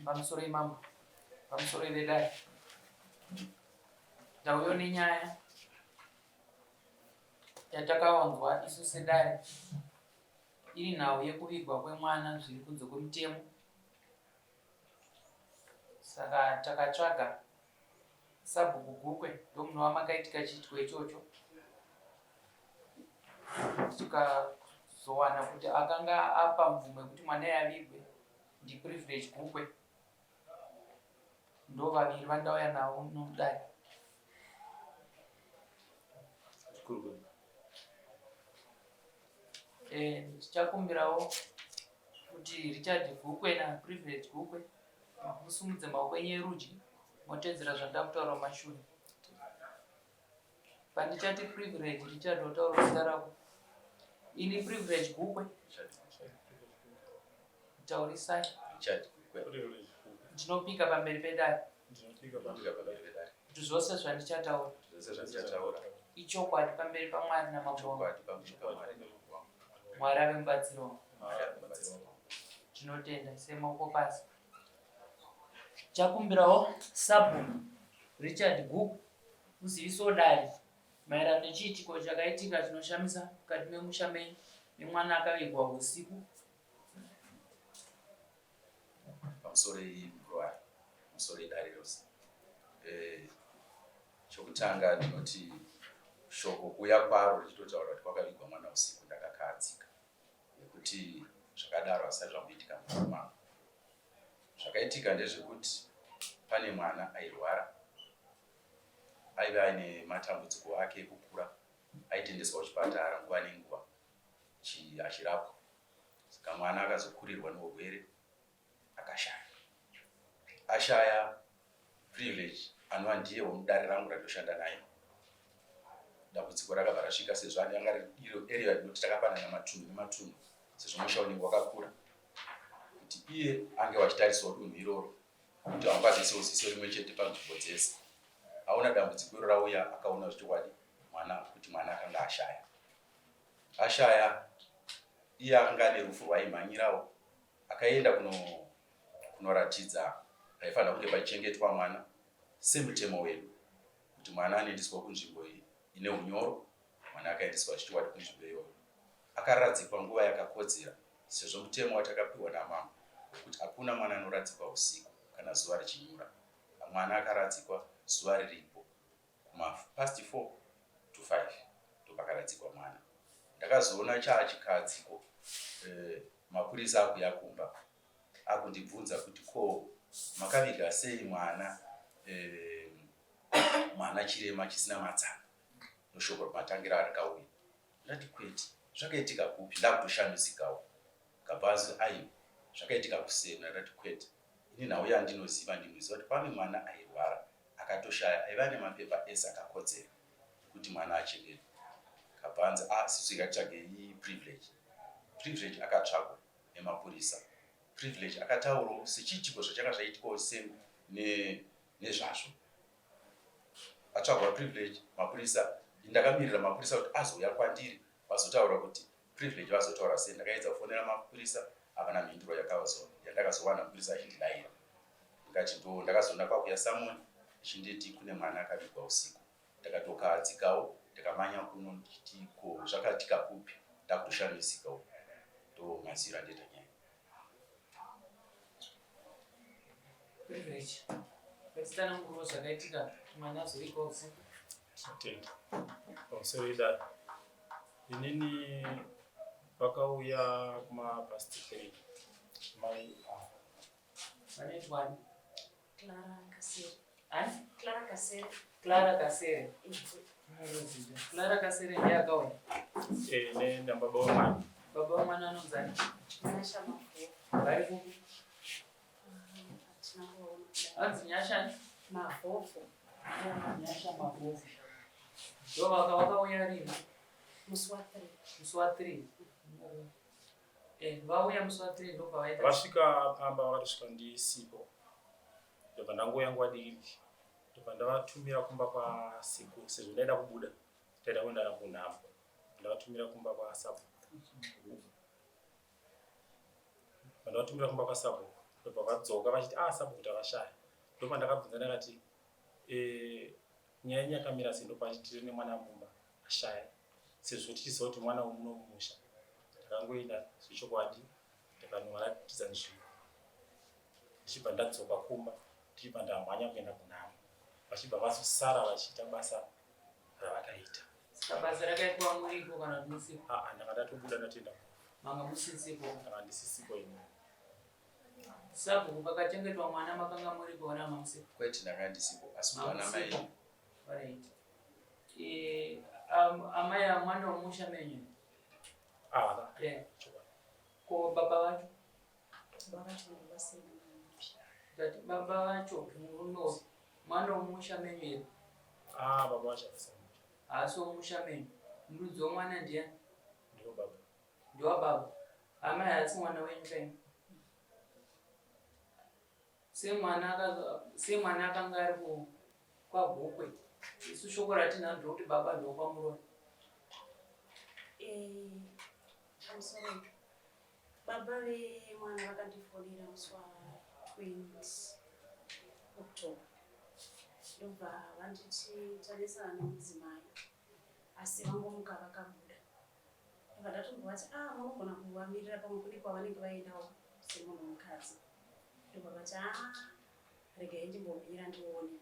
Pamusoro imambo, pamusoro ivedare. Ndauyo nenyaya yatakawanzwa isu sedare iri nhau yekuvigwa kwemwana zviri kunze kwemutemo. Saka takatsvaga Sabhuku Gukwe ndomunova makaitika chiitiko ichocho tikazowana kuti akanga apa mvumo yekuti mwana yavigwe ndiPrivilege Gukwe ndovaviri vandauya navo nomudare. Eh, ndichakumbirawo kuti Richard Gukwe naPrivilege Gukwe Musumudze maoko enyu erudyi motedzera zvandakutaura mumashure. Pandichati Privilege Richard wotaura zita rako. Ini Privilege Gukwe. Taurisai. Richard Gukwe. Ndinopika pamberi pedare. Ndinopika pamberi pedare. Kuti zvose zvandichataura. Zvose zvandichataura. Ichokwadi pamberi paMwari namambo wangu. Ichokwadi pamberi paMwari namambo wangu. Mwari ave mubatsiri wangu. Mwari ave mubatsiri wangu. Tinotenda isai maoko pasi. Chakumbirawo sabhuku Richard Guku kuzivisawo dare maererano nechiitiko chakaitika chinoshamisa mukati memusha menyu nemwana akavigwa husiku. Pamusoro iyi mukuru pamusoro idare rose. Eh, chokutanga ndinoti shoko kuuya kwaro richitotaura kuti kwakavigwa mwana usiku ndakakahadzika. nekuti zvakadaro hazvisati zvamboitika mumba mangu. Zvakaitika ndezvekuti pane mwana airwara aive aine matambudziko ake ekukura aitendeswa kuchipatara nguva nenguva achirapwa saka mwana akazokurirwa neurwere akashaya. Ashaya Privilege anova ndiye wemudare rangu randoshanda naye. Dambudziko rakabva rasvika sezvo anga riri iro area rinoti takapanana matunhu nematunhu sezvo musha unenge wakakura kuti iye ange wachitarisawo dunhu iroro kuti haungazoisewo ziso rimwe chete panzvimbo dzese. Aona dambudziko iro rauya akaona zvechokwadi mwana kuti mwana akanga ashaya. Ashaya iye akanga ane rufu rwaimhanyirawo Akaenda kunoratidza paifanira kunge pachichengetwa mwana semutemo wedu kuti mwana anoendeswa kunzvimbo iyi ine unyoro. Mwana akaendeswa zvichiwadi kunzvimbo iyoyo akaradzikwa nguva yakakodzera sezvo mutemo watakapiwa namambo wekuti hakuna mwana anoradzikwa usiku kana zuva richinyura. Mwana akaradzikwa zuva riripo kuma past 4 to 5 ndopakaradzikwa mwana. Ndakazoona chaachikadziko eh, mapurisa akuya kumba akundibvunza kuti ko makaviga sei mwana eh, mwana chirema chisina matsanga ndoshoko matangira arikauya ndati kwete zvakaitika kupi ndakutoshamisikawo kabva aiwa zvakaitika kuseni ndati kwete ini nhau yandinoziva ndinoziva kuti pane mwana airwara akatoshaya aiva ane mapepa ese akakodzera ekuti mwana achengetwe kabva anzi ah sisu ikatitsvagei privilege privilege akatsvagwa nemapurisa privilege akataurawo sechiitiko zvachanga zvaitikawo same nezvazvo atsvagwa privilege mapurisa ndakamirira mapurisa kuti azouya kwandiri vazotaura kuti Privilege vazotaura sei ndakaedza kufonera mapurisa havana mhinduro yandakazowana mupurisa achindidaira ndikati ndo ndakazoona kwakuya samoni ichinditi kune mwana akavigwa usiku ndakatokahadzikawo ndikamanya kuno ndichiti ko zvakatika kupi ndakutoshamisika uku ndo maziro andiita nyaya. Privilege. Ngatitsanangurwo zvakaitika kuti mwana azovigwa usiku. Tinotenda. Pamusoro idare. Inini vakauya kuma past 3 mai ava. Vanoitwani? Clara Kasere. Ani? Clara Kasere. Clara Kasere. Clara Kasere ndiye akauya. Eh, ne nababa wemwana. Baba wemwana anonzani? Nyasha Mavhoko. Vari kupi? Hatina kuvaona. Anzi Nyasha? Mavhoko. Nyasha Mavhoko. Ndo vakauya rini? Musi wa 3. Musi wa 3. Eh, vauya musi wa 3 ndopavaita. Vasvika pamba vakatosvika ndisipo. Ndobva ndangouya nguva diki. Ndobva ndavatumira kumba kwasekuru sezvo ndaida kubuda. Ndaida kuenda kunhamo. Ndavatumira kumba kwasabhuku. Ndavatumira kumba kwasabhuku. Ndobva vadzoka vachiti ah sabhuku tavashaya. Ndopandakabvunza ndakati eh, nyaya yenyu yakamira sei? Ndopachiti tiri nemwana mumba ashaya. Sezvo tichiziva kuti mwana wemuno mumusha. Ndakangoenda zvechokwadi ndakanovaratidza nzvimbo. Ndichibva ndadzoka kumba ndichibva ndamhanya kuenda kunhamo. Vachibva vazosara vachiita basa ravakaita. Saka basa rakaitwa muripo kana kuti musipo? Aa ndanga ndatobuda ndatoenda kumba. Manga musisipo? Ndanga ndisisipo ini. Sabhuku pakachengetwa mwana makanga muripo kana mamusipo? Kwete ndanga ndisipo asi kuti ana mai. Alright. Eh, amai amwana wemusha menyu? Ah, yeah. Ko baba vacho? Baba vacho vasina musha. Ndati baba vacho murume uyu mwana wemusha menyu here? Ah, baba vacho havasi musha. Haasi wemusha menyu. Murudzi wemwana ndiyani? Ndiwo baba. Ndiwa baba. Amai haasi mwana wenyu kaini? Semwana akanga ari kwaGokwe. Isu shoko ratinaro ndokuti baba ndokwaMuroi. Eh, pamusoro baba vemwana vakandifonera musi wa 20 October ndobva vanditi tanesana nemudzimai asi vangomuka vakabuda ndobva ndatombovati a ah, munogona kuvamirira pamwe kune kwavanenge vaendawo semunhu wemukadzi ndobva vati a ah, regai ndimbomira ndione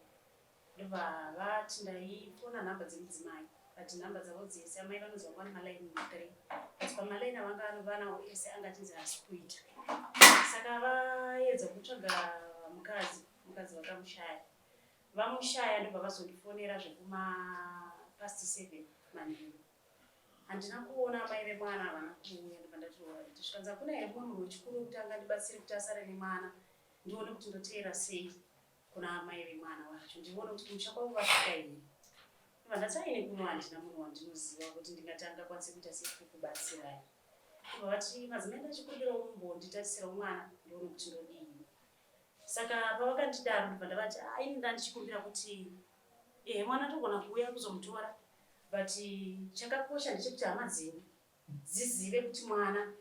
Ndobva vati ndaifona nhamba dzemudzimai but nhamba dzavo dzese amai vanonzi vanga vane malaini 3 but pamalaini avanga vanawo ese anga achinzi haasi kuita saka vaedza kutsvaga mukadzi mukadzi vakamushaya vamushaya ndobva vazondifonera zvekuma past 7 manheru handina kuona amai vemwana havana kuuya ndobva ndati zvikanzi hakuna here mumwe munhu wechikuru wekuti angandibatsire kuti asare nemwana ndione kuti ndoteera sei kuna amai vemwana wacho ndione kuti kumusha kwavo vasvika here ndobva ndati aine kuno handina munhu wandinoziva kuti ndingati angakwanise kuita sei kukubatsirai ndobva vati madzimai ndachikumbirawo mumbonditarisirawo mwana ndione kuti ndodii saka pavakandidaro ndobva ndavati ah, ini ndandichikumbira kuti ehe mwana togona kuuya kuzomutora but chakakosha ndechekuti hama dzenyu dzizive kuti mwana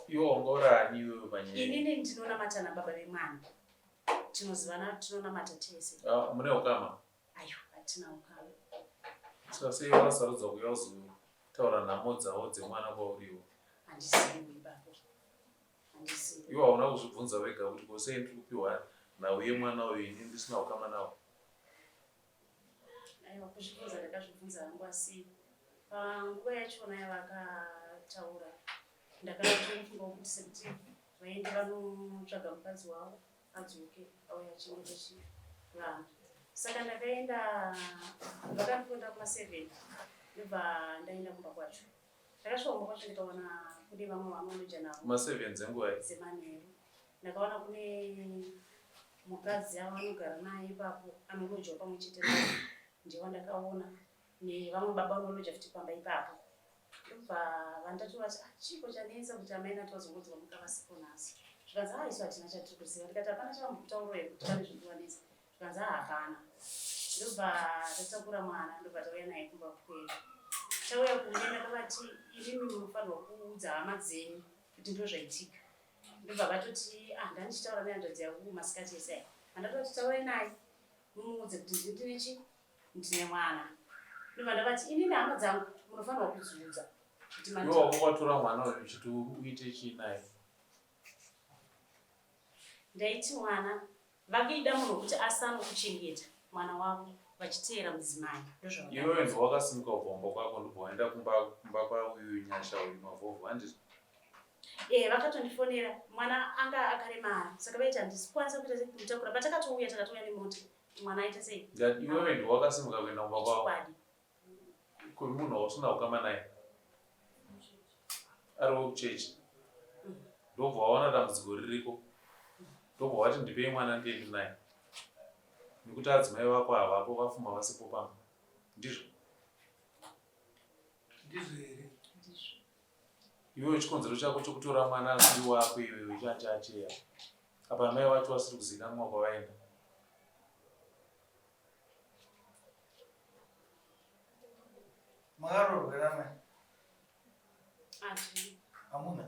iwe wanga uri ani iwewe panyaya inini ndinonamata nababa vemwana tinozivana tinonamata tese ah, mune ukama ayo hatina ukama saka sei wakasarudza kuuya kuzotaura nhamo dzavo dzemwana kwauriwo handizivi ipapo handizivi iwe hauna kuzvibvunza wega kuti ko sei ndiri kupiwa nhau yemwana uyu ini ndisina ukama nawo Aiwa kuzvibvunza ndakazvibvunza hangu asi panguva yachona yavakataura ndakatofungawo kuti sekuti vaende vanotsvaga mukadzi wavo adzoke auye achengete chivana saka ndakaenda vakandifonda kuma seven ndobva ndaenda kumba kwacho ndakasvika kumba kwacho ndikawana kune vamwe vanonoja navo kuma seven dzenguva dzemanheru ndakaona kune mukadzi avo anogara naye ipapo anolojawo pamwe chete naye ndiye wandakaona nevamwe baba vanoloja futi pamba ipapo ndobva vandatovati ah, chiiko chanetsa kuti amai nati vazongonzi vamuka vasipo nhasi zvikanzi ah isu hatina chatiri kuziva ndikati hapana chavambokutaurwa here kuti pane zviri kuvanetsa zvikanzi ah hapana ndobva tatakura mwana ndobva tauya naye kumba kwedu tauya kumba ndakavati imimi munofanirwa kuudza hama dzenyu kuti ndozvaitika ndobva vatoti ah ndandichitaura nehanzvadzi yangu masikati ese aya andatoti taurai naye mumuudze kuti ndini ndine chi ndine mwana ndobva ndavati inini hama dzangu munofanirwa kudziudza kuti iwe wako watora mwana uyu uchiti uite chii naye ndaiti mwana Vakuida munhu wekuti asanokuchengeta mwana wavo vachiteera mudzimai ndozvavakaita. Iwewe ndiwe wakasimuka kubva kumba kwako ndobva waenda kumba kumba kwauyu Nyasha uyu Mavhovho handizvo? Eh, vakatondifonera mwana anga akaremara saka vaiti handisi kukwanisa kuita sei kumutakura patakatouya takatouya nemota kuti mwana aite sei Ndati iwewe ndiwe wakasimuka kuenda kumba kwavo chokwadi kwemunhu wausina ukama naye ari wekuchechi ndobva waona dambudziko ririko ndobva wati ndipei mwana ndiende naye nekuti adzimai vako havapo vafuma vasipo pamba ndizvo Ndizvo here? ndizvo iwewe chikonzero chako chokutora mwana asiri wako iwewe chanchacheya apa amai vacho vasiri kuzikanwa kwavaenda Makaroorwa here amai? Ati Hamuna?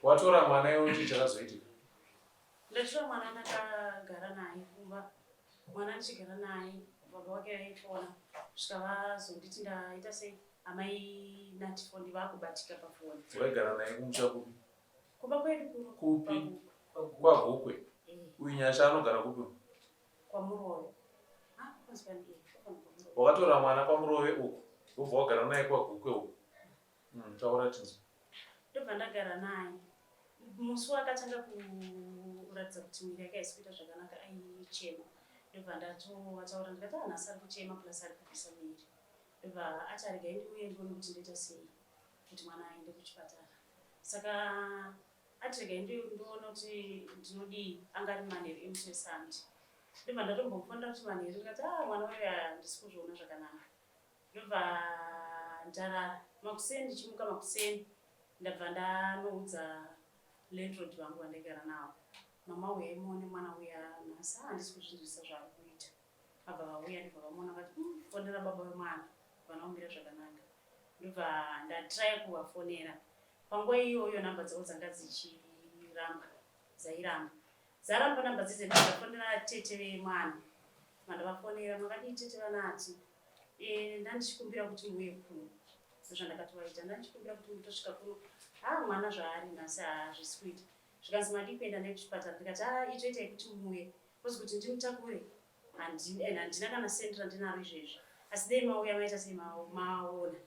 Watora mwana iwe chii chakazoitika? Ndatora mwana ndakagara naye kumba. Mwana ndichigara naye baba wake vaifona kusvika vazonditi ndaita sei amai natifoni vakubatika pafoni. Waigara naye kumusha kupi? Kumba kwedu kuno. Kupi? KwaGukwe. Eh. Uyu Nyasha anogara kupi? KwaMurove. Ah, kwanzi pani eh, kwamurove. Wakatora mwana kwaMurove uku, wobva wagara naye kwaGukwe uku. Mm, taura tinzwe. Ndobva ndagara naye. Musi waakatanga kuratidza kuti mwiri yake haisi kuita zvakanaka aichema. Ndobva ndatovataura ndikati ah nhasi ari kuchema plus ari kupisa mwiri. Ndobva ati aregai ndiuye ndione kuti ndoita sei kuti mwana aende kuchipatara. Saka ati regai ndione kuti ndinodii anga ari manheru emusi weSunday. Ndobva ndatombomufonera kuti manheru ndikati ah mwana uyu handisi kuzviona zvakanaka. Ndobva ndarara makuseni ndichimuka makuseni ndabva ndanoudza landlord vangu vandaigara navo mama uyai muone mwana uya nhasi ah, handisi kuzvinzwisisa zvaari kuita vabva vauya ndobva vamuona vati mm, fonera baba vemwana vana kumira zvakanaka ndobva ndatraya kuvafonera panguva iyoyo namba dzavo dzanga dzichiramba dzairamba Dzaramba namba dzidze ndakafonera tete vemwana mandavafonera makadii tete vanati e, ndandichikumbira kuti muuye kuno ndozvandakatovaita ndandichikumbira kuti mutosvika kuno haa mwana zvaari nhasi hazvisi kuita zvikanzi madii kuenda naye kuchipatara ndikati haa itoitai kuti muuye kozi kuti ndimutakure handina kana sendi randinaro izvezvi asi dei mauya maita sei maona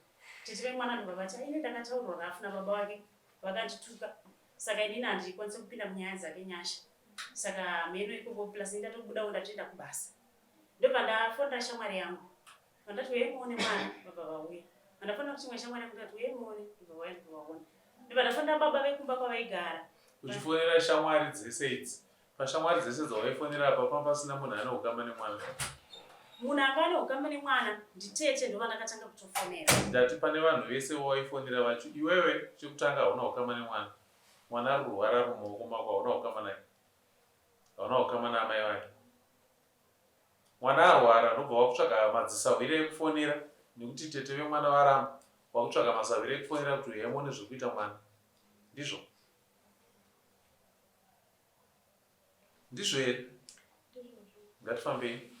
tete vemwana ndobva vati aine ndakataurirwa rafu nababa wake vakandituka saka inini handikwanise kupinda munyaya dzake nyasha saka mheno ikoko plus ini ndatobudawo ndatoenda kubasa ndobva ndafonera shamwari yangu vandati uye muone mwana vabva vauya vandafonera kuti imwe shamwari yangu ndati uye muone ndobva vauya ndobva vaona ndobva ndafonera baba vekumba kwavaigara uchifonera shamwari dzese idzi Pashamwari dzese dzawaifonera apa panga pasina munhu ane ukama nemwana. Munhu anga ane ukama nemwana nditete ndovandakatanga kutofonera. Ndati pane vanhu vese vawaifonera vacho iwewe chekutanga hauna ukama nemwana. Mwana ari kurwara ari mumaoko mako hauna ukama naye. Hauna ukama naamai vake. Mwana arwara ndobva wakutsvaga madzisahwira ekufonera nekuti tete vemwana varamba wakutsvaga masahwira ekufonera kuti uyai muone zvekuita mwana. Ndizvo? Ndizvo here? Ngatifambei.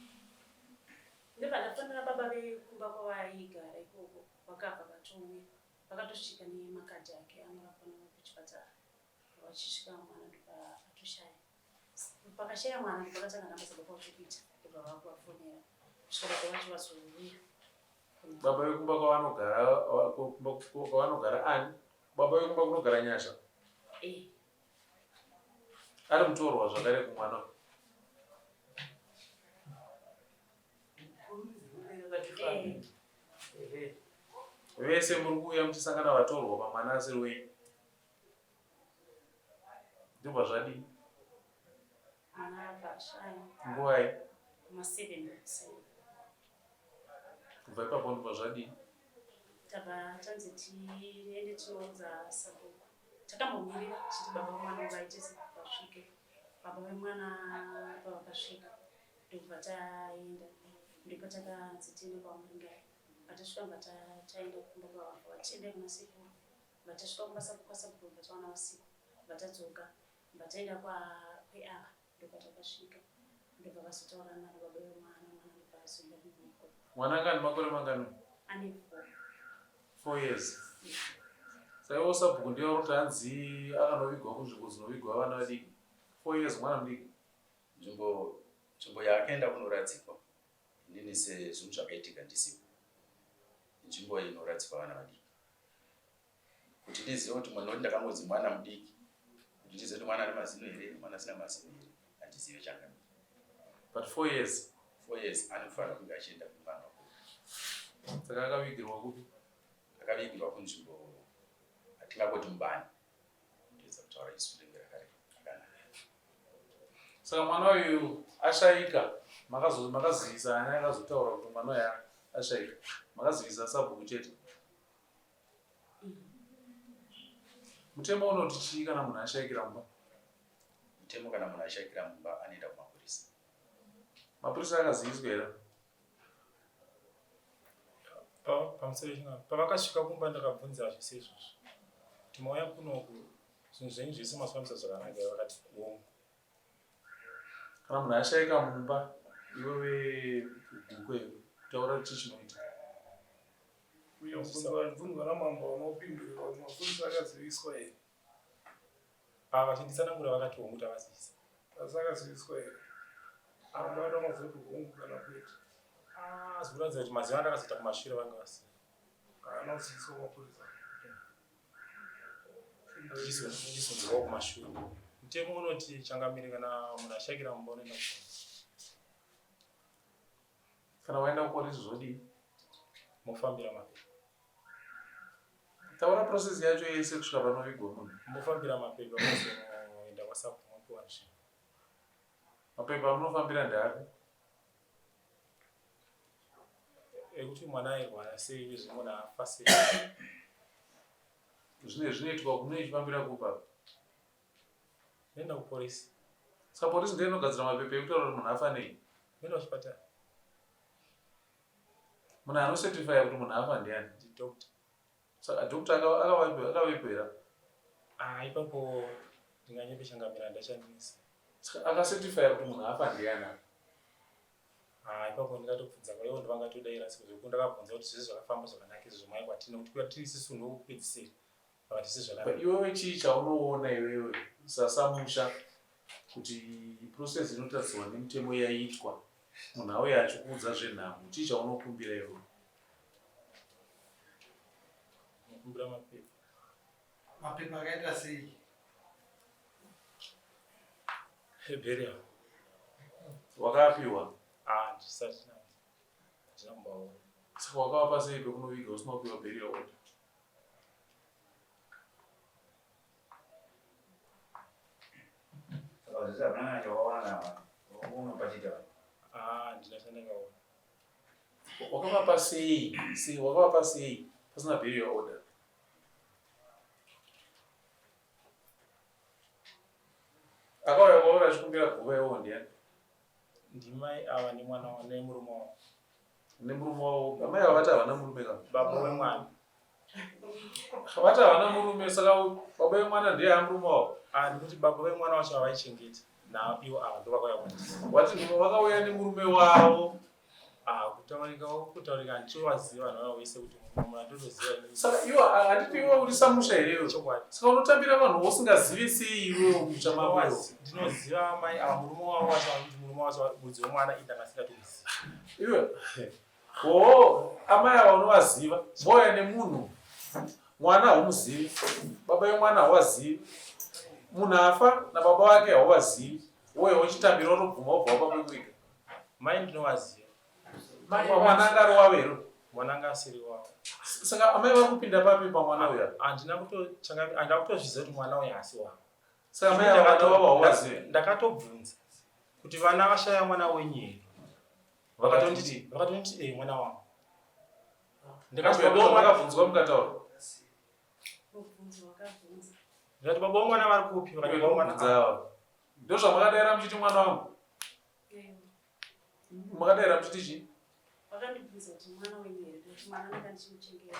Ndobva ndafonera baba vekumba kwavaigara ikoko vakabva vatouya vakatosvika nemakadhi ake anorapwa nawo kuchipatara vachisvika mwana ndobva atoshaya pakashaya mwana ndopakatanga nhamba dzababa vacho kuita ndobva vakuvafonera kusvika baba vacho vazouya baba vekumba kwavanogara kwavanogara ani baba vekumba kunogara nyasha eh. Ari mutorwa zvakare kumwana. Vese muri kuuya muchisangana vatorwa pamwana asiri wenyu. Ndobva zvadii? Nguvai? Kubva ipapo ndobva zvadii? Tabva tanzi tiende tinoudza sabhuku. Takambomirira tichiti baba vemwana vaite vasvike. Baba vemwana pavakasvika ndokubva taenda ndipo takanzi tiende kwaMuringai. Patasvika bva taenda kumba kwavabva vatiendai kuna sekuru. Bva tasvika kumba kwasabhuku bva tawana vasiko bva tadzoka bva taenda kweava ndokwatakasvika ndobva vazotaura nana baba vemwana mwana ndobva azoenda kumhiko. Mwana anga ane makore mangani? Ane four. Four years. Saka iwo sabhuku ndiye uri kuti hanzi akanovigwa kunzvimbo dzinovigwa vana vadiki. Four years mwana mudiki. Nzvimbo nzvimbo yaakaenda kunoradzikwa inini sezvinhu zvakaitika ndisipo inzvimbo inoradzikwa vana vadiki. Kuti ndizive kuti mwana kuti ndakangonzi mwana mudiki kuti ndizive kuti mwana ane mazino here mwana asina mazino here handizive changamire. But four years. Four years anofanira kunge achienda kumba vakuru. Saka akavigirwa kupi? Akavigirwa kunzvimbo atingangoti mubani kuedza kutaura isu ringe rakanaka. Saka mwana uyu ashaika makazivisa ani akazotaura kuti mwana uyu ashaika? Makazivisa sabhuku chete? Mutemo unoti chii kana munhu ashaikira mumba? Mutemo kana munhu ashaikira mumba anoenda kumapurisa. Mapurisa akaziviswa here? Pamusoro pavakasvika kumba ndakabvunza zvese izvozvo kuti mauya kunoku Zvinhu zvenyu zvese mazvifambisa zvakanaka here? Vakati hongu. Kana munhu ashaika mumba iwewe gukwe taura kuti chii chinoita. Uye mubvunzo wabvunzwa namambo hauna kupindurwa kuti mapurisa akaziviswa here? Ah, vachinditsanangura vakati hongu tavazivisa. Asi akaziviswa here? Mambo ada maziva kuti hongu kana kwete. Ah, zvikuratidza kuti maziva andakazoita kumashure vanga vasina. Haana kuziviswa mapurisa. Ndichizonzwawo kumashure. Mutemo unoti changamire kana munhu ashaikira mumba unoenda kupolisi. Kana waenda kupolisi zvodii? Mofambira mapepa. Taura process yacho yese kusvika panovigwa munhu. Mofambira mapepa mozoenda kwasabhuku mopiwa nzvimbo. Mapepa amunofambira ndeapi? Ekuti mwana airwara sei uyezve munhu afa sei. Zvine zvinoitwa kune ichifambira kupa. Noenda kupolisi. Saka polisi ndiyo inogadzira mapepa ekutaura kuti munhu afa nei? Noenda kuchipatara. Munhu anocertifya kuti munhu afa ndiani? Ndidoctor. Saka doctor akavepo here? Ah, ipapo ndinganyepe changamira handachandinisa. Saka akacertifya kuti munhu afa ndiani apa? Ah, ipapo ndingatobvunza kwa ivo ndovangatodaira sezvo ndakabvunza kuti zvese zvakafamba zvakanaka izvo zvamai kwatiri nekuti kwatiri isusu ndokupedzisira vakati zvese zvakanaka. Iwewe chii chaunoona iwewe sasamusha kuti process inotarisirwa nemutemo yaitwa munhu auya achikuudza zvenhamo chii chaunokumbira iwewe? Ndinokumbira mapepa. Mapepa akaita sei? Burial. Wakapiwa? Ah, ndisati handina kumbaona. Saka wakavapa sei pekunoviga usina kupiwa burial order? Saka zvese hapana kana chawaona unopachiita. Ah, handina chandakaona. Wakavapa sei? Sei wakavapa sei pasina burial order? Akauya kwauri achikumbira guva iwowo ndiani? Ndimai ava nemwana wavo nemurume wavo. Nemurume wavo. Amai ava vati havana murume ka? Baba wemwana. Vati havana murume saka baba vemwana ndiye amurume wavo. Ah, ndikuti baba vemwana wacho havaichengeta. Naivo ava ndovakauya kwandiri. Vati vakauya nemurume wavo. Ah, kutaurikawo kutaurika handitovaziva vanhu vava vese kuti munhu andotoziva ini. Saka iwe handiti iwe uri samusha here iwe? Chokwadi. Saka unotambira vanhu vausingazivi sei iwe musha mako iwe? Ndinoziva amai ava murume wavo wacho vanoti murume wacho muridzi wemwana ini ndanga ndisingatomuzivi. Iwe oo amai ava unovaziva vouya nemunhu mwana haumuzivi baba vemwana hauvazivi munhu afa nababa vake hauvazivi wouya wochitambira wotobvuma wobva wapa kwekuviga. Mai ndinovaziva. Mwana anga ari wavo here? Mwana anga asiri wavo. Saka amai vari kupinda papi pamwana uya? Handina kutochanga handina kutozviziva kuti mwana uya asi wavo. Saka amai ava vana vavo hauvazivi? Ndakatobvunza kuti vana vashaya mwana wenyu here? Vakatonditi vakatonditi eh mwana wangu. Ndikati baba makabvunzwa mukataura. Mubvunzo wakabvunza. Ndikati baba vamwana vari kupi? Vakati baba vamwana. Ndozvamakadaira muchiti mwana wangu. Makadaira muchiti chii? Vakandibvunza kuti mwana wenyu here ndikati mwana ndanga ndichimuchengeta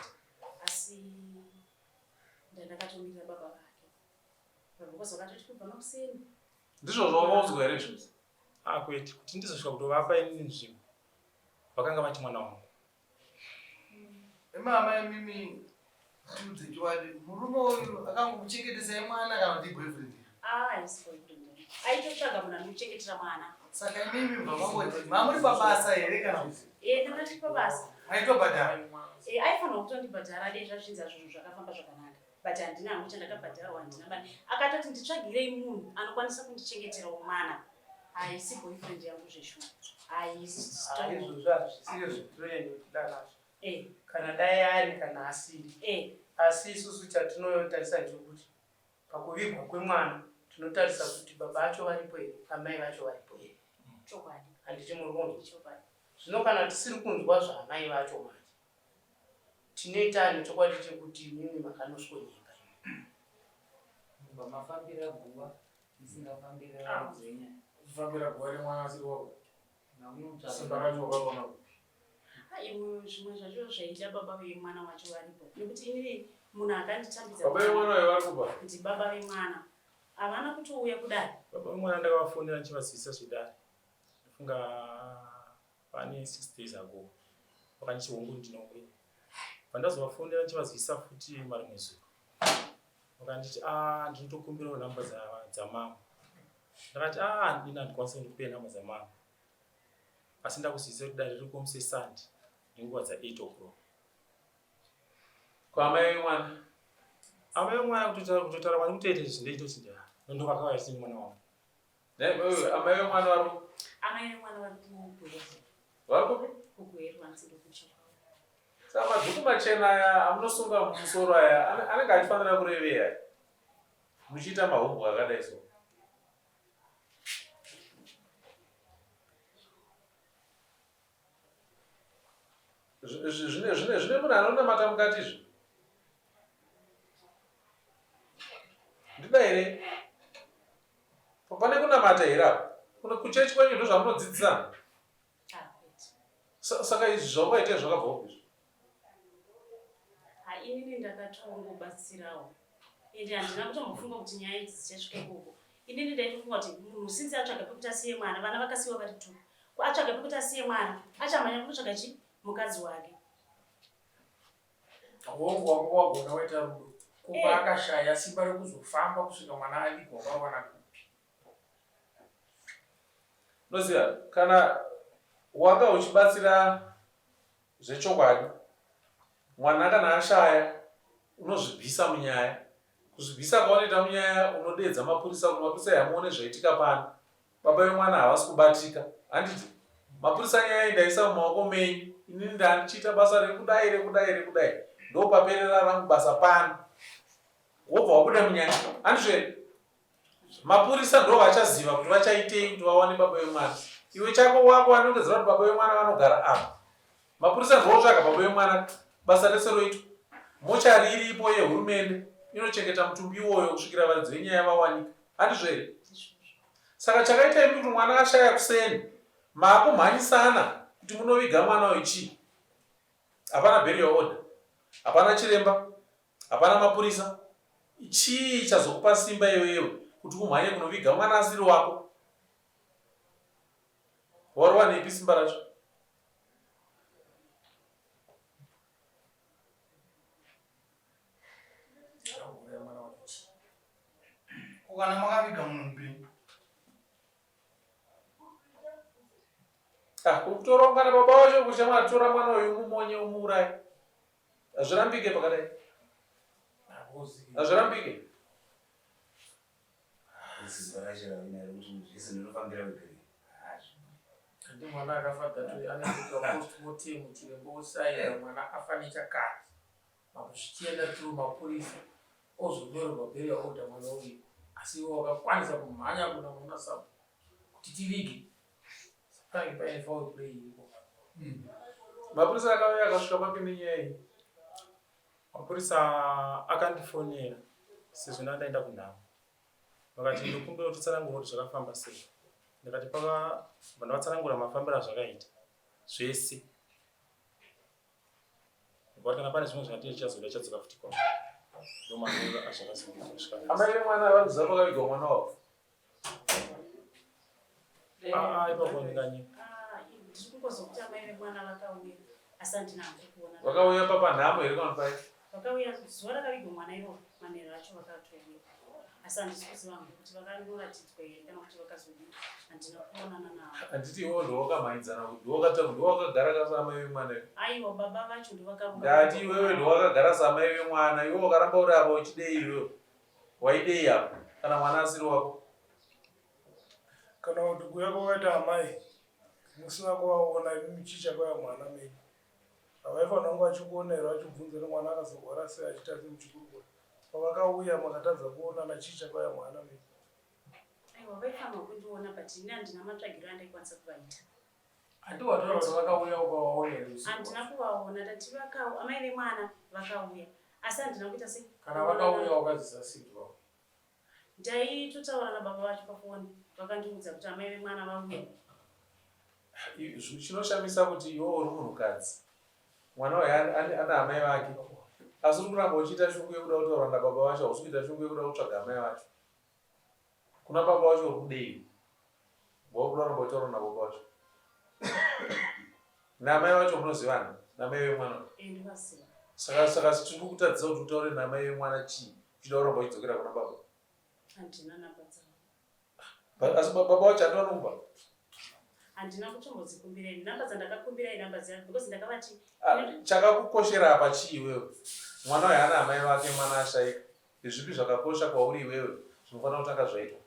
asi ndandakatomirira baba vake. Because vakatoti kubva makuseni. Ndizvo zvawakaudzwa here izvo? Ah kwete kuti ndizosvika kutovapa inini nzvimbo. Vakanga vati mwana wangu. Mama imimi tiudze chokwadi murume uyu akangokuchengetesai mwana kana kuti boyfriend? Ah, haisi boyfriend. Aitotsvaga munhu anomuchengetera mwana. Saka imimi mubva mangoti mamuri pabasa here kana kuti? Eh, ndanga ndiri pabasa. Maitobhadhara? Eh, aifanirwa kutondibhadhara dei zvazvinzi zvinhu zvakafamba zvakanaka. But handina hangu chandakabhadharwa handina mari. Akatoti nditsvagirei munhu anokwanisa kundichengeterawo mwana. Haisi boyfriend yangu zveshuwa. Haisi. Izvozvo hazvisiyo zvatinonyanya kuda nazvo. Eh. Kana dai ari kana asiri. Eh. Asi isusu chatinotarisa ndechekuti pakuvigwa kwemwana tinotarisa kuti baba vacho varipo here, amai vacho varipo here. Chokwadi. Handiti muri kunzwa? Chokwadi. Zvino kana tisiri kunzwa zvaamai vacho manje, tinoita nechokwadi chekuti imimi makanoswonyepa. Mubva mafambira guva musingafambira varidzi venyaya. Kufambira guva remwana asiri wako. Makunotsvaka. Simba racho wakaona kupi? Imwe zvimwe zvacho zvaida baba vemwana wacho varipo nekuti inini Munhu akanditambidza Baba vemwana uyo vari kupa? Ndibaba vemwana. Havana kutouya kudare. Baba vemwana ndakavafonera ndichivazivisa zvedare. Ndofunga pane 6 days ago. Vakanditi hongu ndinouya. Pandazovafonera ndichivazivisa futi marimwe zuro. Vakanditi ah ndinotokumbirawo nhamba dzamama. Ndakati ah ini handikwanise ndikupe nhamba dzamama. Asi ndakuzivisa kuti dare riri kuomse Sunday nenguva dza 8 o'clock. Ko amai vemwana? Amai vemwana kutotaura kutotaura kwani kutoita izvi ndeitoti nda ndovakauya chiti mwana wangu. Amai vemwana vari Amai vemwana vari kuGweru. Vari kupi? KuGweru hanzi ndokumusha kwavo. Saka madhuku machena aya amunosunga mumusoro aya anenge achifanira kurevei aya? Muchiita mahumbwe akadai so. Zvine munhu anonamata mukati izvi? Ndidairei. Pane kunamata here apa? Kuchechi kwenyu ndozvamunodzidzisana? Saka izvi zvaukaita zvakabva kupi izvi? Ha inini ndakatongobatsirawo ende handina kutombofunga kuti nyaya idzi dzichasvika ikoko. Inini ndaitofunga kuti munhu since atsvaga pekuti asiye mwana, vana vakasiiwa vari two. Ko atsvaga pekuti asiye mwana, achamhanya kunotsvaga chi mukadzi wake. Hongu wanga wagona waita rudo. Ko eh. paakashaya simba rekuzofamba kusvika mwana avigwa kwawana kupi? Unoziva kana wanga uchibatsira zvechokwadi mwana kana ashaya unozvibvisa munyaya. Kuzvibvisa kwaunoita munyaya unodeedza mapurisa kuti mapurisa yamuone zvaitika pano. Baba vemwana havasi kubatika. Handiti mapurisa nyaya iyi ndaisa mumaoko menyu. Inini ndandichiita basa rekudai rekudai rekudai. Ndopaperera rangu basa pano. Wobva wabuda munyaya. Handizvo here? Mapurisa ndo vachaziva kuti vachaitei kuti vawane baba vemwana. Iwe chako wako vanongedzera kuti baba vemwana vanogara apa. Mapurisa ndovotsvaga baba vemwana basa rese roitwa. Mochari iripo yehurumende inochengeta mutumbi iwoyo kusvikira varidzi venyaya vawanika. Handizvo here? Saka chakaita imi kuti mwana ashaya kuseni maakumhanyisana kuti munoviga mwana uyu chii? Hapana burial order. Hapana chiremba. Hapana mapurisa. Chii chazokupa simba iwewe kuti umhanye kunoviga mwana asiri wako? Wariwanepi simba racho? Ko kana makaviga munhu mupenyu? Ah, kutoronga na baba wacho kuti shamwari tora mwana uyu umumonye umuuraye. Hazvirambike pakadai. Hazvirambike. Ndi mwana akafa that way anoitwa post mortem chiremba osaina mwana afa nechakati mapo zvichienda through mapurisa ozonyorerwa burial order mwana uyu asi iwe wakakwanisa kumhanya kuna mwana sub kuti tivige pange paine foul play iripo. Mapurisa akauya akasvika papi nenyaya iyi? Mapurisa akandifonera sezvo ndandaenda kunhamo vakati ndokumbira kuti tsanangura kuti zvakafamba sei ndikati paka vandavatsanangura mafambiro azvakaita zvese But kana pane zvimwe zvati chichazoda chadzoka futi kwa. Ndomanura azvakazoita kusvika. Amai vemwana vanoziva pakavigwa mwana wavo. Ah, ipapo ndinganyika. Ah, ndiri kungozokuti amai vemwana vakauya asi handina hangu kuona. Vakauya papanhamo here kana pai? Vakauya zuva rakavigwa mwana iroro manheru acho vakatouya asi handisi kuziva hangu kuti vakanoratidzwa here kana kuti vakazodii handina kuonana navo. Handiti iwewe ndowakamhanyidzana ndowakagara kasamai vemwana iwe. Aiwa baba vacho ndovakaronga. Ndati iwewe ndowakagara samai vemwana iwe wakaramba uri apa uchidei iwewe waidei apa kana mwana asiri wako. Kana kuti kuuya kwakaita amai musina kuvaona imi muchicha kwaya mwana menyu havaifanira kunge vachikuona here vachibvunza kuti mwana akazorwara sei achiita sei muchikurukura pavakauya makatadza kuonana chii chakauya mwana menyu Aiwa vaifanirwa kundiona but ini handina matsvagiro andaikwanisa kuvaita. Handi wataura kuti vakauya ukavaona here usiku? Handina kuvaona ndati vakau amai vemwana vakauya asi handina kuita sei. Kana vakauya wakazisa sei kuti vauya? Ndaitotaura nababa vacho pafoni vakandiudza kuti amai vemwana vauya. Chinoshamisa kuti iwe uri munhukadzi mwana uyu ana amai vake. Asi uri kuramba uchiita shungu yekuda kutaura nababa vacho, hausi kuita shungu yekuda kutsvaga amai vacho. Kuna baba vacho uri kudei? Wauri kuda kuramba uchitaura nababa vacho. Naamai vacho munozivana? Namai vemwana? Eh, saka saka tiri kukutadzisa kuti utaure namai vemwana chii? Uchida kuramba uchidzokera kuna baba? Handina namba dzavo. Asi baba vacho handina numba. Handina kutombodzikumbira ini. Namba dzandakakumbira inamba dziya because ndakavati ah, chakakukoshera apa chii iwewe? Mwana uyu haana amai vake, mwana ashaika. Ndezvipi zvakakosha kwauri iwewe zvinofanira kutanga zvaitwa?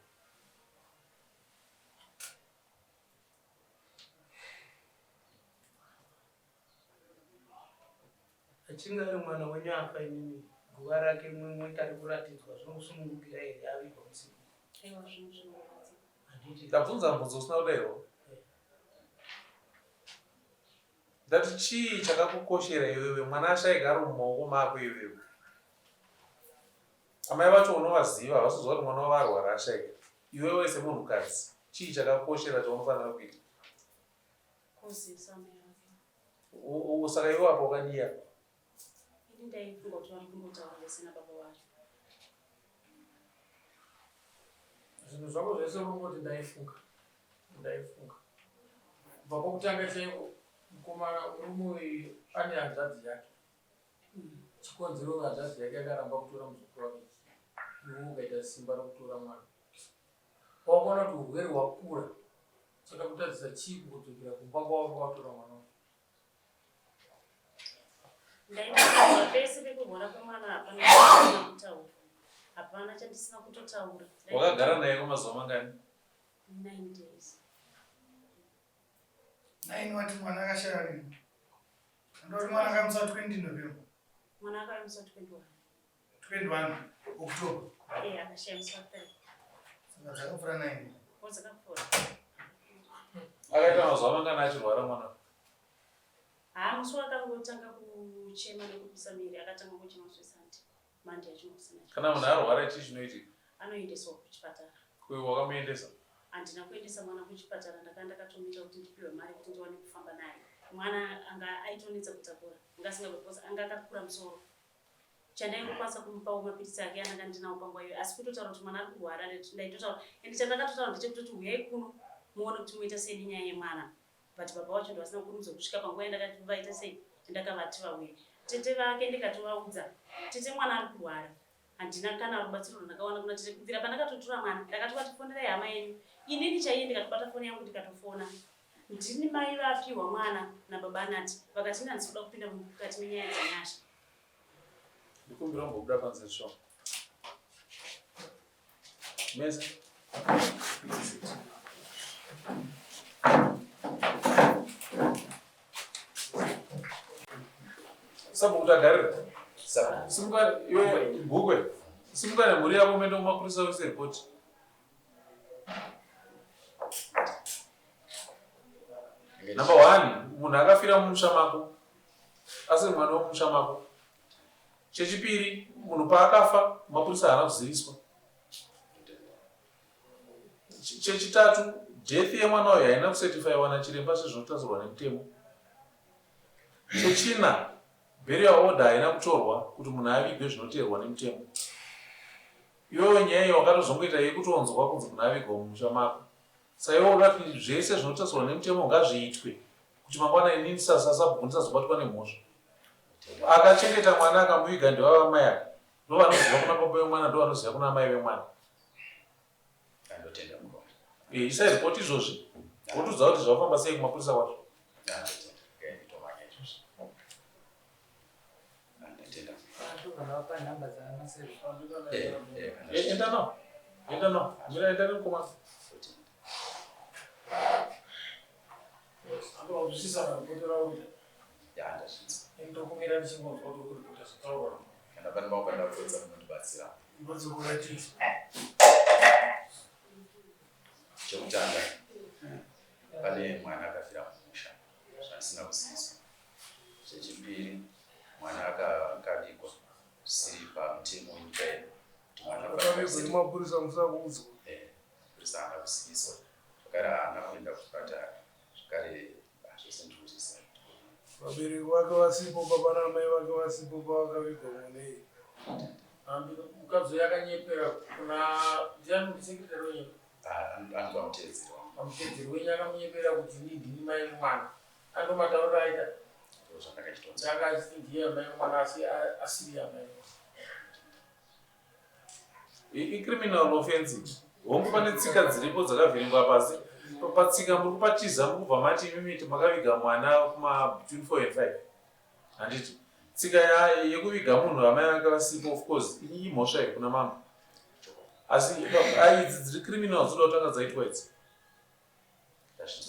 Achinge ari mwana wenyu afa imimi guva rake moita rekuratidzwa zvinokusunungukira here avigwa musipo? Aiwa zvinhu zvinorwadza. Handiti. Ndabvunza mubvunzo usina kudairwa. Ndati chii chakakukoshera iwewe mwana ashaika ari mumaoko mako iwewe. Amai vacho unovaziva havasi kuziva kuti mwana wavo arwara ashaika. Iwewe semunhukadzi chii chakakukoshera chaunofanira kuita? Kuzivisa amai vake. Saka iwe apa wakadii apa? Ini ndaifunga kuti vari kungotaura vese nababa vacho. Zvinhu zvako zvese unongoti ndaifunga, ndaifunga. Kubva kwokutanga chaiko mukomana murume uyu ane hanzvadzi yake. Chikonzero hanzvadzi yake yakaramba kutora muzukuru wake chii? Iwe ukaita simba rokutora mwana. Wakaona kuti urwere hwakura chakakutadzisa chii kukudzokera kumba kwawanga watora mwana wacho? Ndaitaura pese pekurwara kwemwana hapana chandisina kutaura. Hapana chandisina kutotaura. Wakagara naye kwemazuva mangani? 9 days. 9 wati mwana akashaya rini? Ndoti mwana akamusa 20 November. Mwana akamusa 21. 21 October. Eh, akashaya musi wa 3. Saka zvakapfuura 9. Ko dzakapfuura. Akaita mazuva mangani achirwara mwana? Haa musi waakangotanga kuchema nekupisa miri akatanga kuchema musi weSunday. Monday yacho kusina. Kana munhu arwara chii chinoitika? Anoendeswa kuchipatara. Kuyo wakamuendesa? Handina kuendesa mwana kuchipatara ndakanga ndakatomira kuti ndipiwe mari kuti ndiwane kufamba naye. Mwana anga aitonetsa kutakura. Anga asingagoni because anga akakura musoro. Chandaingokwanisa kumupawo mapiritsi ake andanga ndinawo panguva iyoyo asi kutotaura kuti mwana ari kurwara ndaitotaura ende chandakatotaura ndechekutoti huyai kuno muone kuti moita sei nenyaya yemwana but baba vacho ndovasina kukurumidza kusvika panguva yandakati vaita sei yandakavati vauye tete vake ndikatovaudza tete mwana ari kurwara handina kana rubatsiro rwandakawana kuna tete kubvira pandakatotora mwana ndakatovati fonerai hama yenyu inini chaiye ndikatobata foni yangu ndikatofona ndini mai vapiwa mwana nababa Nati vakati ini handisi kuda kupinda mukati menyaya dzaNyasha Ndikumbira kumbobuda panze zvishoma. Mese. Sabhuku tagarira. Simuka iwe Gukwe. Simuka nemhuri yako muende kumapurisa uise report. Number one, munhu akafira mumusha mako asiri mwana wemumusha mako. Chechipiri, munhu paakafa mapurisa haana kuziviswa. Chechitatu, death yemwana uyu haina kusetifaiwa nachiremba sezvinotaurwa nemutemo. Chechina, burial order haina kutorwa kuti munhu avigwe zvinoteerwa nemutemo. Iwewe nyaya iyi wakatozongoita yekutonzwa kunzi munhu avigwa mumusha mako. Saka iwe unoda kuti zvese zvinotarisirwa nemutemo ngazviitwe kuti mangwana ini ndisasabhuku ndisazobatwa nemhosva. Akachengeta mwana akamuviga ndivava mai ava. Ndovanoziva kuna baba vemwana ndovanoziva kuna amai vemwana. Ndotenda mukoma. Eh, isai report izvozvi. Wotiudza kuti zvafamba sei kumapurisa kwacho. Ndotenda. Ndotomanya izvozvi. Ndotenda. Eh, eh, eh, enda nao. Enda nao. Mira enda nemukomana. Andozvisisa kana kupotera kuita. Ya, ndazvinzwa. Ndokumira ndichingonzwa kuti uri kuripota zvataurwa. Kana pane mamwe pandakupedza munondibatsira. Ndozokuratidza. Chekutanga pane mwana akafira mumusha zvaasina kuziviswa. Chechipiri mwana akavigwa zvisiri pamutemo wenyika yedu kuti mwana Akavigwa nemapurisa musina kuudzwa. Eh, mapurisa haana kuziviswa zvakare haana kuenda kuchipatara zvakare zvese ndiri kuzviziva. Vabereki vake vasipo, baba naamai vake vasipo pavakavigwa mwana iyeye. Mukadzi uyo akanyepera kuna ndiani ndisekretary wenyu? Anobva mutevedzeri wangu. Pamutevedzeri wenyu akamunyepera kuti ini ndini mai vemwana. Andomatauriro aita. Ndozvandakachitonzwa. Anga achiti ndiye amai vemwana asi asiri amai vemwana. Icriminal offense. Hongu pane tsika dziripo dzakavhiringwa pasi. Patsika muri kupatiza muri kubva mati imimi makaviga mwana kuma between 4 and 5. Handiti tsika yekuviga munhu amai vake vasipo of course imhosva here kuna mambo. Asi idzi dziri criminal dzoda kutanga dzaitwa idzi.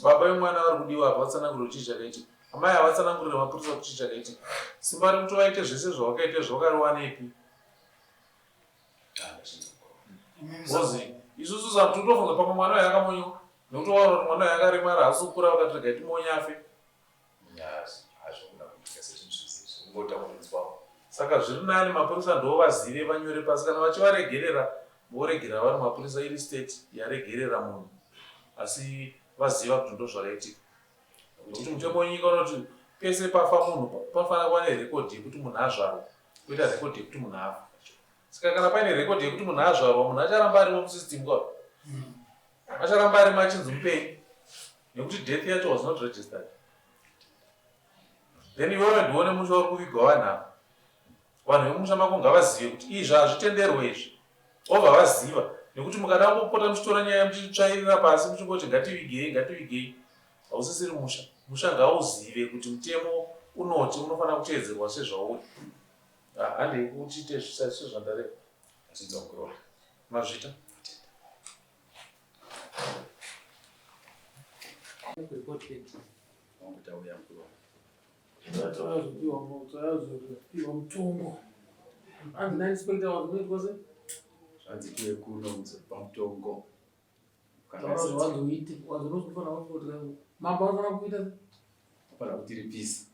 Baba vemwana vari kudiwa apa vatsanangurire chii chakaitika. Amai havatsanangurire mapurisa kuti chii chakaitika. Simba rekuti vaite zvese zvavakaita izvi vakariwanepi? Because isusu totofunga pamwe mwana uyu akamonyiwa nekuti waona kuti mwana uyu akaremara haasi kukura vakati regai timonye afe. Saka zviri nani mapurisa ndovazive vanyore pasi kana vachivaregerera voregerera vari mapurisa iri state yaregerera munhu asi vaziva kuti ndozvakaitika nekuti mutemo wenyika unoti pese pafa munhu panofanira kuva nerekodhi yekuti munhu azvarwa koita rekodhi yekuti munhu afa saka kana paine rekodhi yekuti munhu azvarwa munhu acharamba arimo musystem kwa acharamba arimo achinzi mupenyu nekuti death yacho was not registered then iwewe ndione musha uri kuvigwa vanhu ava vanhu vemusha mako ngavazive kuti izvi hazvitenderwe izvi vobva vaziva nekuti mukada kungopota muchitora nyaya muchitsvairira pasi muchingoti ngativigei ngativigei hausisiri musha musha ngauzive kuti mutemo unoti unofanira kuteedzerwa sezvauri handei kuti ite sezvandareva mazvita Takazopiwa mutongo. Hanzi nainspector wazonoitwa sei? Zvanzi tiwe kuno muzotipa mutongo. Wazoite, wazonofanira kuti mambo anofanira kuita sei? Anofanira kutiripisa.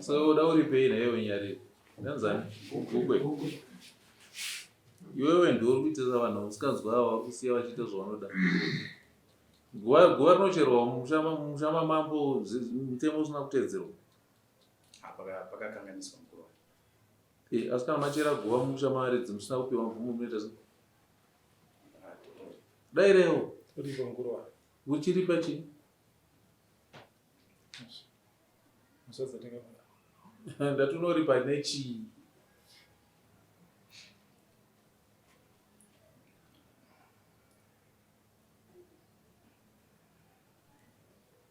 Saka uda uripei naiwe nyariro? Ndanzani? Gugwe. Iwewe ndiwe uri kuitisa vanhu usikanzwa ava vari kusiya vachiita zvavanoda. Guva guva rinocherwa mumusha mumusha mamambo mutemo usina kuteedzerwa. Ah, pakakanganiswa mukuru. Eh, asi kana machera guva mumusha maridzi musina kupiwa mvumo munoita sei? Ah, Dai rewo. Uripo mukuru wangu. Uchiripa chii? Ndati unoripa nechii?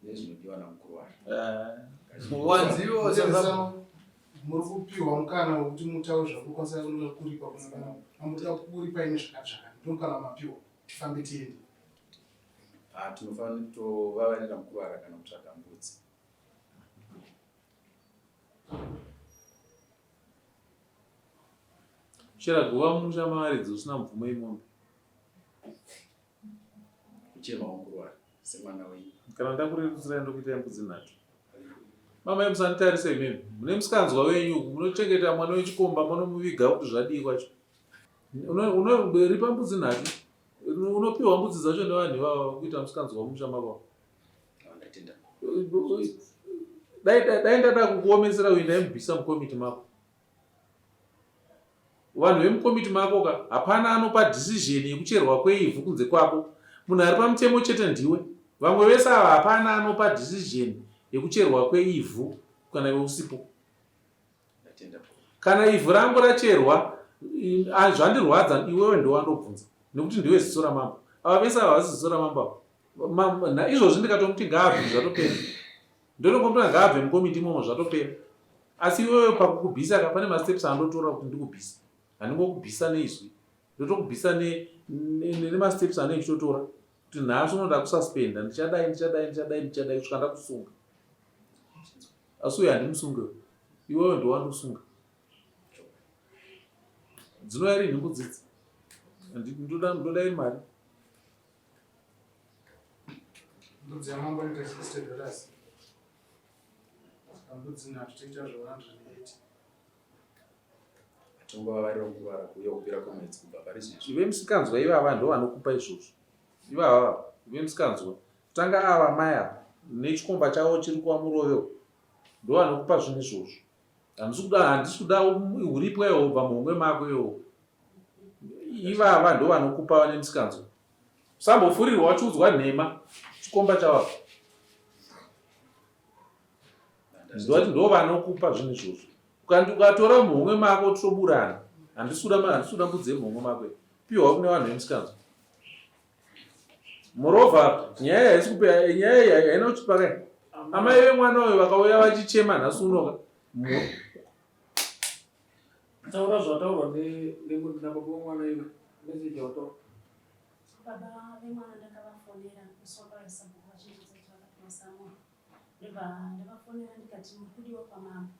Nezvinodiwa namukuru wake. Wanziwo muri kupiwa mukana wekuti mutaure zvakukwanisa kuripa kuna amutoda kuripa ine zvakati zvakati ndomukana mapiwa tifambe tiende. Ah, tinofanira tovavarira mukuvara kana kutsvaga mbudzi. Chera guva mumusha mavaridzi usina mvumo yemombe. Kuchema mukuvara semwana wenyu. Kana ndakurerutsirai ndokuitai mbudzi nhatu. Mama musanditarise imimi. Mune musikanzwa wenyu uku munochengeta mwana wechikomba munomuviga kuti zvadii kwacho. Unoripa mbudzi nhatu. Unopiwa mbudzi dzacho nevanhu ivava kuita musikanzwa mumusha mako. Dai ndada kukuomesera uyu ndaimubvisa mukomiti mako. Vanhu vemukomiti mako ka hapana anopa decision yekucherwa kweivhu kunze kwako. Munhu ari pamutemo chete ndiwe. Vamwe vese ava hapana anopa decision yekucherwa kweivhu kana iwe usipo. Kana ivhu rangu racherwa zvandirwadza iwewe ndiwe wandobvunza nekuti ndiwe ziso ramambo. Ava vese ava havasi ziso ramambo ava. Izvozvi ndikatomuti ngaabve zvatopera. Ndonongomuti ngaabve mukomiti imomo zvatopera. Asi iwewe pakukubvisa ka pane masteps andotora kuti ndikubvise. Handingokubvisa neizwi. Ndotokubvisa nemasteps anenge ndichitotora kuti nhasi unoda kususpenda ndichadai ndichadai ndichadai ndichadai kusvika ndakusunga. Asi uyu handimusunge iwewe ndiwandosunga. Dzinouya rinhi mbudzi idzi? Ndoda ndoda iri mari. Mbudzi yamambo inoita 60 dollars. Saka mbudzi nhatu toita zve 180. Atongovavarira kuvara kuuya kupera kwemwedzi kubva pari zvino. Iwe musikanzwa ivava ndovanokupa izvozvo. Ivava vemusikanzwa. Tanga ava mai ava. Nechikomba chavo chiri kwaMurove ndovanokupa zvinhu izvozvo. Handisi kuda handisi kuda uripwa iwo ubva muhomwe mako iwo. Ivava ndovanokupa vane misikanzwa. Usambofurirwa wachiudzwa nhema chikomba chavo. Ndoti ndovanokupa zvinhu izvozvo. Ukandi ukatora muhomwe mako toburana. Handisi kuda handisi kuda mbudzi yemuhomwe mako. Piwa kune vanhu vemusikanzwa. Moreover, nyaya haisi kupera, nyaya iyi haina kuchipa kai. Amai vemwana uyu vakauya vachichema nhasi unoka. Taura zvataurwa nababa vemwana iwe, message yawataura. Baba vemwana ndakavafonera musi wakauya sabhuku vachindiudza kuti vakapiwa samoni. Ndobva ndavafonera ndikati muri kudiwa kwamambo.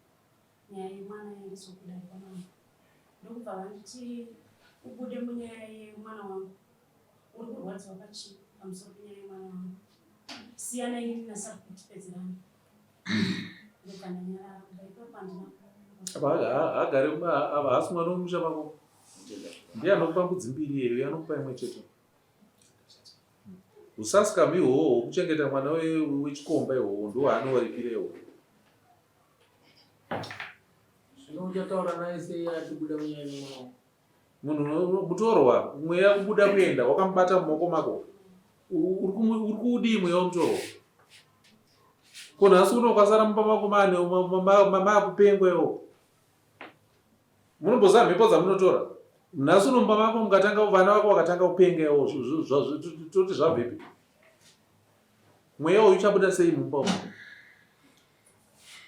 Nyaya yemwana yaendeswa kudare kwamambo. Ndokubva vanditi ubude munyaya yemwana wangu. Uri kurwadziwa pachii pamusoro penyaya yemwana wangu? Siyana inini nasabhuku tipedzerane. Ndobva ndanyarara kubva ipapo handina Apa haagare apa haasi mwana wemusha mako. Ndiye anokupa mbudzi mbiri iyeyo anokupa imwe chete. Usaskam ihwohwo hwokuchengeta mwana wechikomba ihwohwo ndohwaanowaripira ihwohwo. Zvino uchataura naye sei atibuda munyaya yemwana wangu? Munhu mutorwa mweya kubuda kuenda wakamubata mumaoko mako uri kuudii mweya wemutorwa? Ko nhasi uno ukasara mumba mako maane maakupengwa iwo. Munomboziva mhepo dzamunotora? Nhasi uno mumba mako mukatanga vana vako vakatanga kupenga iwo toti zvabvepi? Mweya uyu uchabuda sei mumba umu?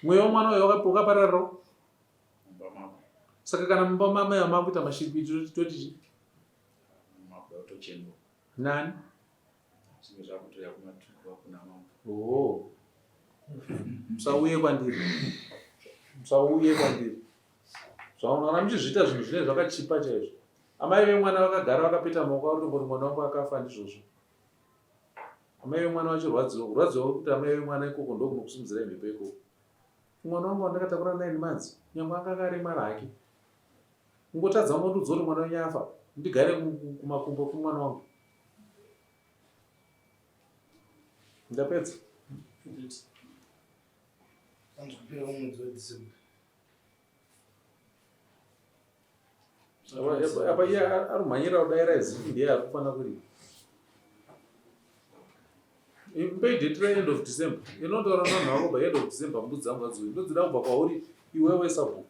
Mweya wemwana uyu wakapararirawo? Saka kana mumba mamai amakuita mashiripiti toti chii? Nani? Zvimwe zvakutoya kumatukwa kuna mambo. Oh. Musauye kwandiri. Musauye kwandiri. Zvaona muchizviita zvinhu zvinenge zvakachipa chaizvo. Amai vemwana vakagara vakapeta maoko avo kutongoti mwana wangu akafa ndizvozvo. Amai vemwana vachirwadziwa, kurwadziwa kuti amai vemwana ikoko ndokunokusimudzirai mhepo ikoko. Mwana wangu wandakatakura 9 months nyangwe anga akaremara hake. Kungotadza kungondiudza kuti mwana wenyu afa ndigare kumakumbo kwemwana wangu. Ndapedza. Anzopera mwedzi waDecember. Apa iye arumhanyira kudaira izipi ndiye arikufanira kuripa. Mupei date re end of December. Inotaura navanhu vako by end of December mbudzi dzangu ngadziuye. Ndodzida kubva kwauri iwewe sabhuku.